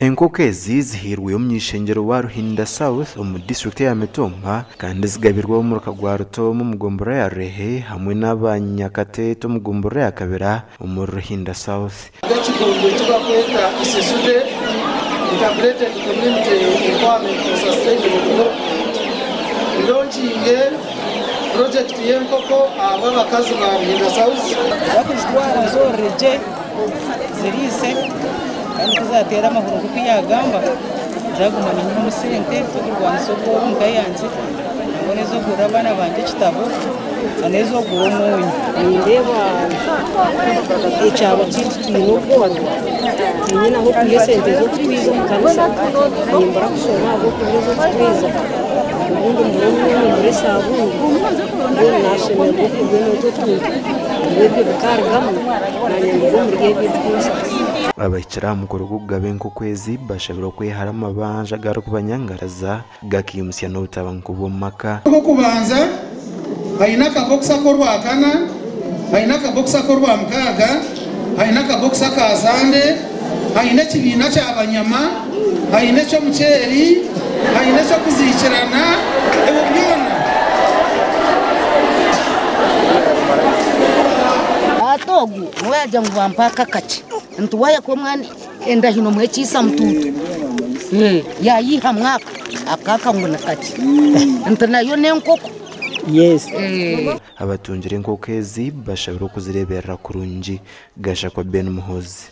Enkoko ezi zihairwe omuny'ishengyero wa Ruhinda South omu disiturikiti eya Mitooma kandi zigabirwe ab'omuruka gwa Rutooma omu gomborora ya Rurehe hamwe n'abanyakateete omu gomborora ya Kabira omuri Ruhinda South. Ekigombe eki barikweta Isisude Integrated Community Empowerment for Sustainable Development ronkinge purogyekiti y'enkoko ahabw'abakazi ba Ruhinda South. Bakuzitwara nzorore gye ziriise kandi ku zaateera amahuri nk'oku yaagamba, zaaguma niinyihamu sente z'okurwanisa obworo omu ka yangye nangwa n'ez'okugurira abaana bangye ekitabo n'ez'okugura omwonyo. Nindeeba ekyaro kyaitu twine obworo, twine n'ah'okwiha esente z'okutwiza omu kanisa, nimbura kushoma ahabw'okubura ez'okutwiza, obundi mbure omwonyo mbure saabuuni, mbwenu naashemererwa okubwena otwo otuntu, ngu ebyo bikarugamu naanye nduge omuri ebyo ebirikunsaasa. Abahikire aha mukoro gw'okugaba enkoko ezi bashabirwe okwehara amabanja agarikubanyangaraza gakaimutsya n'obutabanguko bw'omu maka. Ak'okubanza, haine akabokisi ak'Orwakana, haine akabokisi ak'Orwamukaaga, haine akabokisi aka Sande, haine ekibiina kya Banyama, haine eky'omuceeri, haine eky'okuziikirana, ebyo byona. Hati ogu niwe yaagira ngu bampe aka akakye nti waaya kuha omwana endahino omuhe ekiisa mutuutu yaayihamu aka aka aka ngu ni kakye nti nayo n'enkoko. Abatungire enkoko ezi bashabirwe okuzireeberera kurungi. Gashakwa Ben Muhoozi.